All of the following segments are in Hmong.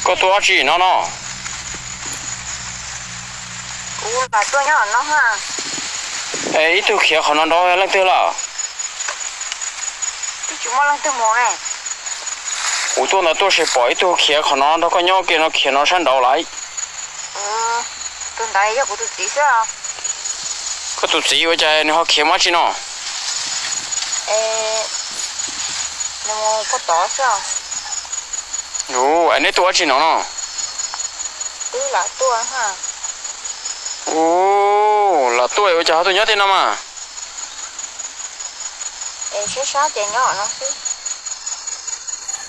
Koj tuaj dab tsi no no? Kuv tuaj nyob no. Es ib tug khiav qhov no nraud leej twg lawm? Kuv tuaj ntawd tuaj ces pom ib tug khiav qhov no nrog koj nyob kiag no khiav no sab nraud lawm. Tus ntawd yog kuv tus txiv xwb. Koj tus txiv ua cas nws ho khiav mus dab tsi no? Nws mus pem tod xwb. Ua, es neb tuaj dab tsi no no? Lam tuaj, ua cas ho tuaj nyob tej no mas?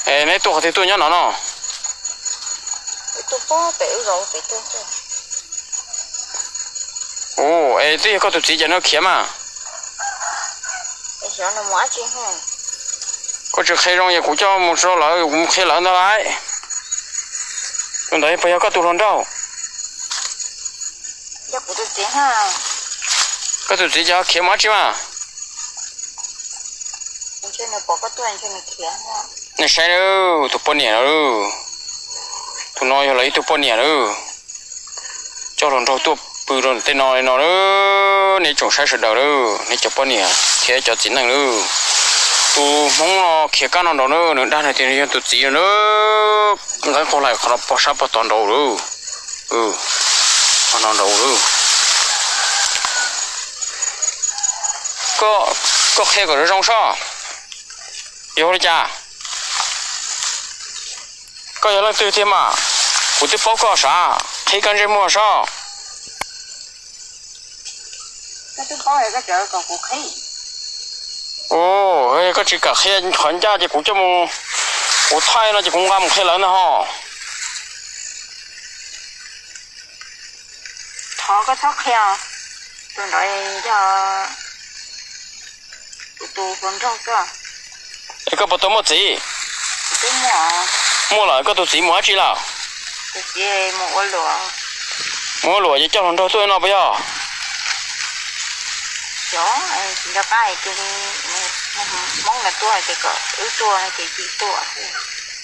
Es neb tuaj qhov twg tuaj nyob no no? Ua, es twb yog koj tus txiv ces nws khiav mas. Koj tsis qhia zoo es kuv coj mus rau lawv, kuv mus qhia lawv ntag lauj. Tus ntawd puas yog koj tus hluas nraug? Koj tus txiv ces ho khiav mus dab tsi mas? Nej saib lauj, tus poj niam no lauj, tus no yog lawv ib tug poj niam lauj, coj hluas nraug tuaj pw rau tej no li no lauj. Nej tsoom saib sawv daws lauj, nej cov poj niam thiab cov txiv neej lauj, tus hmoob no khiav kab no nraud na, nws dag nws tias nws yog tus txiv no na, nqeeb qaug hlais qhov no pog sab pog tod nraud lauj, qhov no nraud lauj. Koj qhia kom zoo zoo sob, yog ua li cas? Koj yog leej twg tiag mas? Kuv twb paub koj sav, qhib koj ntsej muag sob. Ua, koj tsis kam qhia qhov ncaj ces kuv coj mus, kuv thaij no ces kuv nqa mus qhia lawv ntag ho. Thov koj txhob qhia, tus ntawd yog kuv tus hluas nraug xwb. Es koj puas tau muaj txiv? Muaj lawm, koj tus txiv mus dab tsi lawm? Mus ua luam ces coj hluas nraug tuaj no puas yog?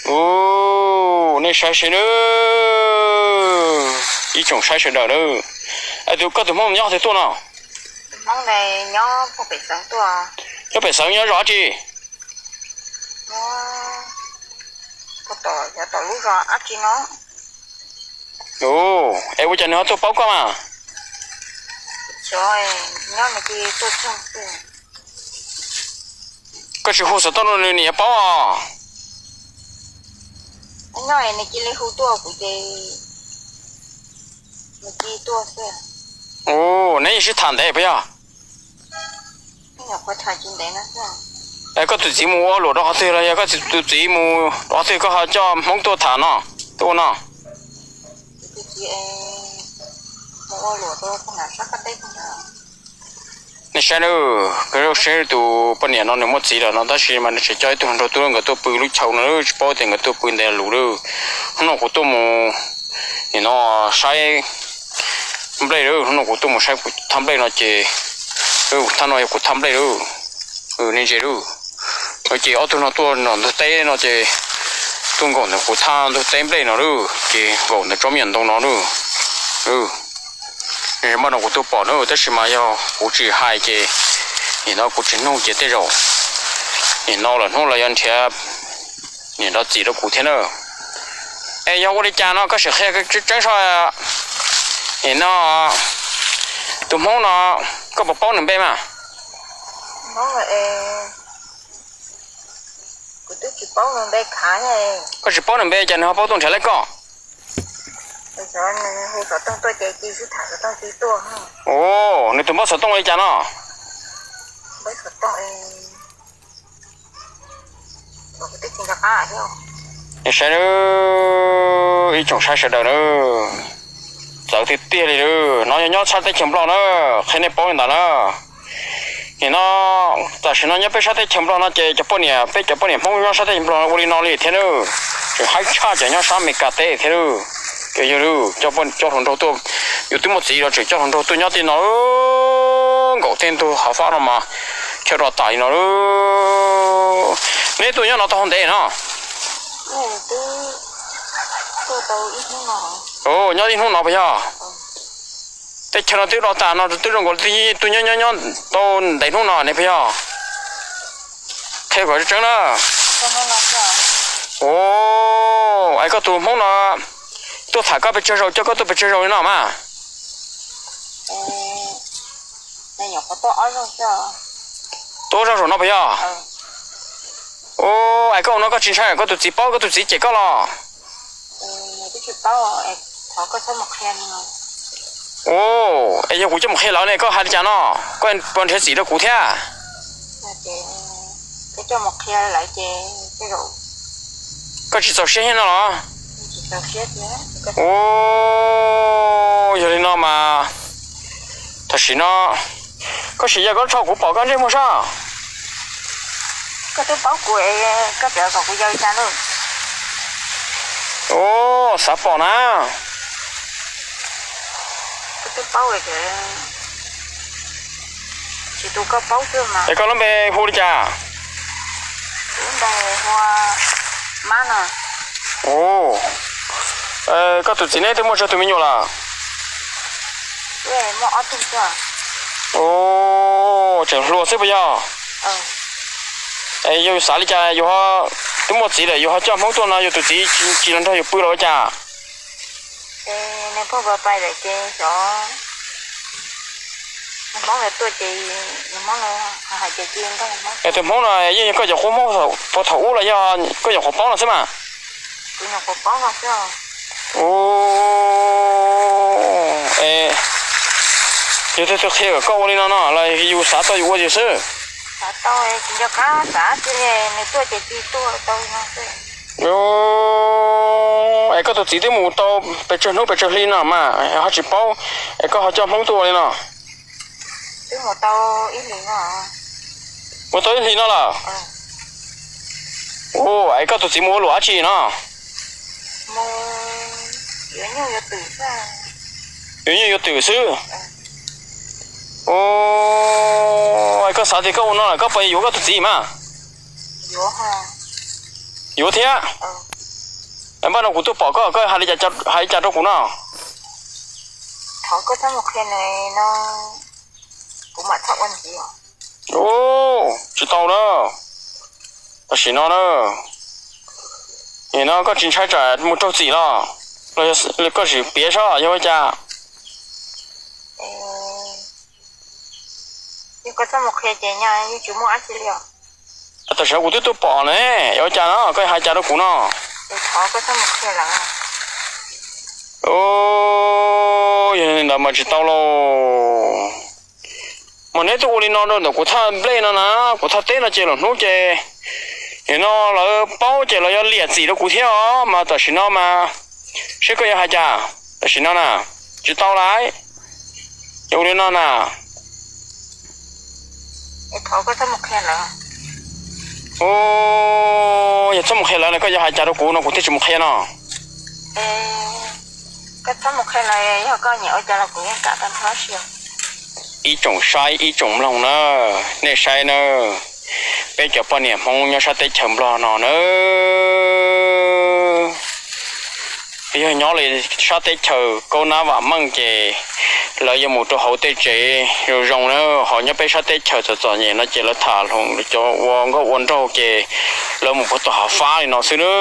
Ua, nej saib seb nawb, ib tsoom saib sawv daws nawb. Es tus, koj tus hmoob nyob twg tuaj no? Nyob pem xeev, nyob zos dab tsi? Ua, es ua cas nws ho tuaj paub koj mas? Koj tsis hu xov tooj rau nws, nws yuav paub os. Ua, neb yeej sib tham ntev puas yog? Es koj tus txiv mus ua luam rau qhov twg los yog koj tus txiv mus rau qhov twg koj ho coj hmoob tuaj tham no, tuaj ua no? Nej saib nawb, seb tus poj niam no nws muaj txiv lawm no tab sis mas nws tseem coj ib tug hluas nraug tuaj, nkawd tuaj pw lub chaw no tsis paub tias nkawd tuaj pw ntev lus lawm. Hnub no kuv tuaj mus, nim no saib nplej lawm, hnub no kuv tuaj mus saib kuv thaj nplej no ces, kuv thaj no yog kuv thaj nplej lawm. Nej ntsia lawm, ces ob tug no tuaj nram ntug teb no ces tuaj nkaum ntawm kuv thaj ntug teb nplej no lawm ces nkaum ntawm tsob me nyuam ntoo no lawm. Npaj no kuv tuaj pom na tab sis mas yog kuv tsis hais ces nim no kuv tsis nug ces tej zaum nim no lawm hnub los yuav nrhiav niam nrov txim rau kuv thiab na. Es yog ua li cas no koj sim qhia tseeb tseeb seb, nim no tus hmoob no koj puas paub nws npe mas? Koj tsis paub nws npe cas nws ho paub tuaj nrhiav lawv koj? Ua, nws tus npawb xov tooj li cas no? Saib, ib tsoom saib sawv daws na, txawv tiag tiag li lawm. No yog nyob sab teb chaws Nplog na, qhia nej paub li ntawd na. Nim no tam sim no nyob peb sab teb chaws Nplog no ces cov poj niam, peb cov poj niam Hmoob nyob sab teb chaws Nplog ua li no li thiab na. Tseem haib tshaj cov nyob sab Amelikas teb thiab lawm. Ces yog lawm, coj hluas nraug tuaj, yus twb muaj txiv los tseem coj hluas nraug tuaj nyob tej no, nkaum tej ntug hav fab no mas chaw rau tas li no lawm. Neb tuaj nyob no tau ntev no? Nyob ib hnub no puas yog? Teb chaws no twb do tas no twb zoo nkaus li twb nyob nyob nyob tau ntev hnub no ne puas yog? Qhia kom tseeb na. Es koj tus Hmoob no tuaj tham koj pes tsawg zaus, coj koj tuaj pes tsawg zaus li no mas? Tuaj ob zaug zaum no puas yog? Es koj ua no koj tsis ntshai koj tus txiv paub, koj tus txiv cem koj los? Es yog kuv coj mus qhia lawv ne koj hais li cas no? Koj puas nrhiav txim rau kuv thiab? Koj tsis txaus siab thiab no los? Yog li no mas tam sim no koj sim yog koj tso kuv pom koj ntsej muag sab. Xav pom na. Es koj lub npe hu li cas? Koj tus txiv neb twb muaj tsawg tus me nyuam lawm? Tseem hluas xwb puas yog? Es yog yus xav li cas yus ho, twb muaj txiv lawm yus ho coj Hmoob tuaj no yus tus txiv tsis los nrog yus pw los ua cas? Es tus Hmoob no yeej yog koj cov qub Hmoob puag thaum ub los yog koj nyuam qhuav paub no xwb mas? Yus twb qhia kom koj ua li no no los yus xav tau yus ua yus xwb? Es koj tus txiv twb mus tau pes tsawg hnub pes tsawg hli no mas ho tsis paub, es koj ho coj Hmoob tuaj ua li no? Mus tau ib hlis no lawm. Es koj tus txiv mus ua luam dab tsi no? Yuav nyuj yuav twm xwb. Es koj xav tias koj ua no lawm koj puas yuav koj tus txiv mas? Yuav thiab. Npaj no kuv tuaj pom koj, koj hais li cas rau kuv no? Tsis tau na. Tam sim no na, nim no koj tsis ntshai tsam mus raug txim los? Los koj sim piav saib yog ua cas? Tam sim no kuv twb tuaj pom ne, yog ua cas no koj hais cas rau kuv no? Yog li ntawd mas tsis tau lauj. Mas neb twb ua li no rau ntawm kuv thaj nplej no na, kuv thaj teb no ces lwm hnub ces nim no lawv paub ces lawv yuav liam txim rau kuv thiab os. Mas tam sim no mas seb koj yuav hais cas tam sim no na, tsis tau lawm. Yog ua li no na, yog txhob mus qhia lawv no koj yuav hais cas rau kuv no kuv thiaj tsis mus qhia no? Ib tsoom saib ib tsoom mloog na, nej saib na, peb cov poj niam Hmoob nyob sab teb chaws Nplog no na, yog nyob li sab teb chaws Kaub Nab Vam Meej ces lawv yuav mus rau hauv tej tsev zoo zoo na, ho nyob peb sab teb chaws txom txom nyem no ces lawv tham hluas cov ua nkauj ua nraug ces lawv mus puag tom hav fab li no xwb na.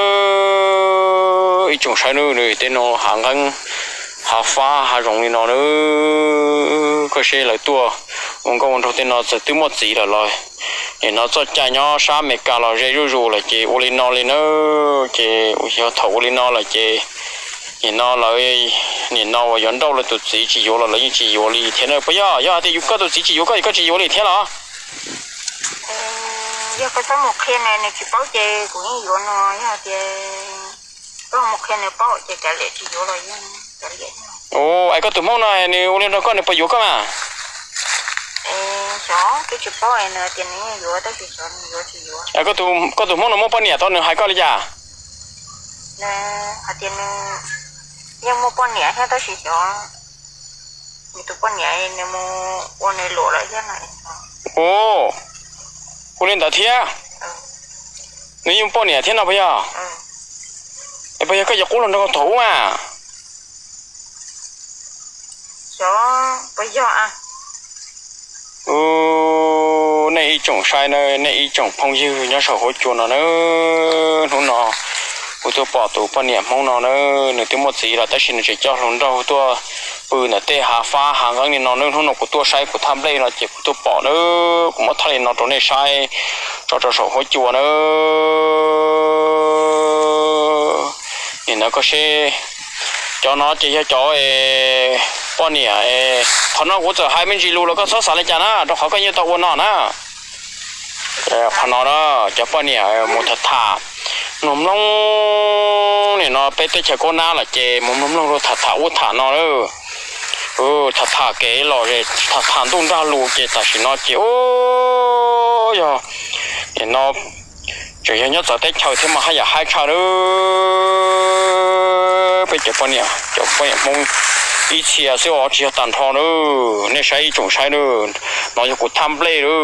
Ib tsoom saib na, nws tej no hav nqeeb hav fab hav zoov li no na, koj saib lawv tuaj ua nkauj ua nraug tej no txawm twb muaj txiv lawm los nim no txoj cai nyob sab Amelikas los ze zuj zus lawm ces ua li no li na. Ces yog thaum ua li no lawm ces nim no lawv, nim no uas yuav nrauj lawv tus txiv tsis yuav los lawv yeej tsis yuav li thiab na. Puas yog, yog hais tias yus koj tus txiv tsis yuav koj es koj tsis yuav li thiab los? Yog koj txhob mus qhia nws, nws tsis paub ces kuv yeej yuav no, yog tias koj mus qhia nws paub ces kav liam, tsis yuav los yeej kav liam. Es koj tus Hmoob no nws ua li nrog koj nws puas yuav koj mas? Xyov, twb tsis paub, nws tias nws yeej yuav tab sis xyov nws yuav tsis yuav. Koj tus Hmoob no muaj poj niam tau nws hais koj li cas? Nws hais tias nws yeej muaj poj niam thiab tab sis xyov nws tus poj niam nws mus ua nws luam lawm thiab no. Ua li ntawd thiab, nws yeej muaj poj niam thiab no puas yog? Es puas yog koj cov qub hluas nraug thaum ub a? Nej ib tsoom saib na, nej ib tsoom phooj ywg nyob saum huab cua no na, hnub no kuv tuaj pom tus poj niam Hmoob no na, nws twb muaj txiv lawm tab sis nws tseem coj hluas nraug tuaj pw ntawm tej hav fab hav nqeeb li no na. Hnub no kuv tuaj saib kuv thaj nplej no ces kuv tuaj pom na, kuv muab thaj li no rau nej saib tso rau saum huab cua na. Nim no koj seb, cov no ces yog cov poj niam, qhov no kuv txawm hais me ntsis lus los koj txhob xav li cas na, rau qhov koj yeej tau ua no na. Qhov no na, cov poj niam mus tham tham mloog mloog, nim no peb teb chaws kub nab lawm ces mus mloog mloog luag tham tham ub tham no na. Tham tham kev los tham tham ntuj nrag lus ces tam sim no ces ub, yog nim no tseem yog nyob txawv teb chaws thiab mas haj yam haib tshaj na. Peb cov poj niam, cov poj niam Hmoob ib txhia xwb os tsis yog tag nrho na. Nej saib ib tsoom saib na, no yog kuv thaj nplej na.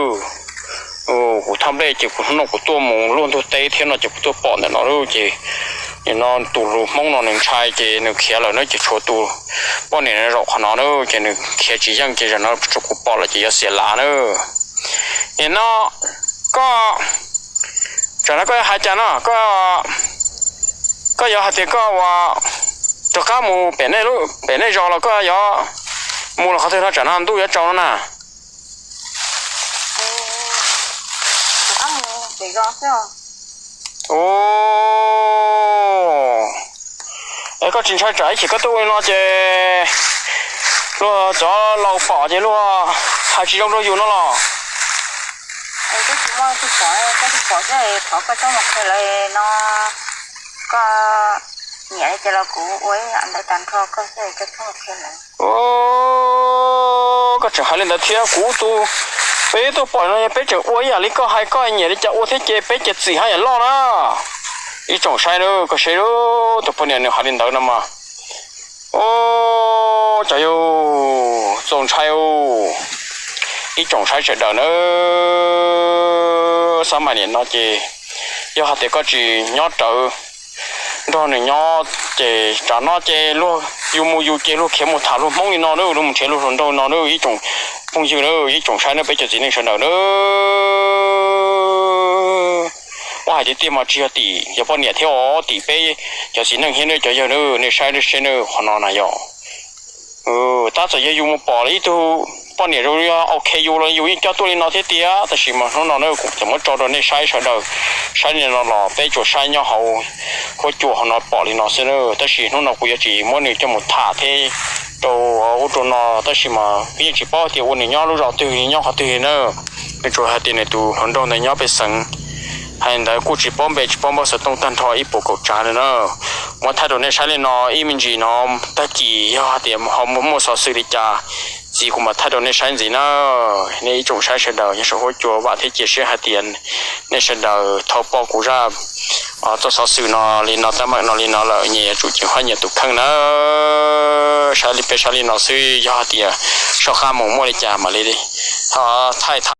Kuv thaj nplej ces kuv hnub no kuv tuaj mus luaj ntug teb thiab no ces kuv tuaj pom ntawm no lawm ces nim no tus hluas Hmoob no nws ntshai ces nws khiav lawm na ces tshuav tus poj niam no zaum qhov no na ces nws khiav tsis yeej ces zaum no tsuas kuv pom lawm ces yuav xiam lav na. Nim no koj, tsam no koj yuav hais cas no, koj yuav hais tias koj ua rov qab mus pem nej zos los koj yuav mus los qhov twg no, tsam no ntuj yuav tsaus no na? Es koj tsis ntshai tsam ib chim koj tuaj ua li no ces luag cov laus pom ces luag hais tsis zoo rau yus no los? Koj tseem hais li ntawd thiab, kuv tus, peb tuaj pom no yog peb tseem ua ib yam li koj hais, koj nyiam li cas ua thiab ces peb ces txim haj yam loj na. Ib tsoom saib na, koj saib tus poj niam nws hais li ntawd no mas, ub, cov yau txaus ntshai. Ib tsoom saib sawv daws na, xab mais nim no ces yog hais tias koj tsis nyob rawv nrog nws nyob ces tsam no ces luag, yus mus yus ces luag khiav mus tham luag Hmoob li no na, luag mus nrhiav luag hluas nraug no na, ib tsoom phooj ywg na, ib tsoom saib na, peb cov txiv neej sawv daws na. Ua hais tiag tiag mas tsis yog tim cov poj niam thiab os, tim peb cov txiv neej thiab na, cov yawg na, nej saib seb na, qhov no na yog tab txawm yog yus mus pom ib tug poj niam zoo li yog ok yus los yus yeej coj tuaj li no thiab tiag, tab sis mas hnub no na kuv tseem muab tso rau nej saib sawv daws saib li no los peb tsuas saib nyob hauv huab cua hauv no pom li no xwb na, tab sis hnub no kuv yuav tsis muab nws coj mus tham thiab rau ub rau no, tab sis mas yeej tsis paub tias ua nws nyob lub zos twg nyob qhov twg na. Nws tsuas hais tias nws tus hluas nraug ntawd nyob pej xeem, hais ntawd kuj tsis paub npe tsis paub npawb xov tooj tag nrho ib puas kaum tsav na. Muab thaij rau nej saib li no ib me ntsis no, tag kis yog hais tias ho muaj xov xwm li cas, txiv kuv mam thaij rau nej saib ntxiv na. Nej ib tsoom saib sawv daws nyob saum huab cua, vam thiab cia siab hais tias nej sawv daws thaum pom kuv zaj txoj xov xwm no li no, teeb meem no li no lawm nyias yuav tsum ceev faj nyias tus kheej na. Saib li peb saib li no xwb, yog hais tias soj qab mus muaj li cas mam li thaij tha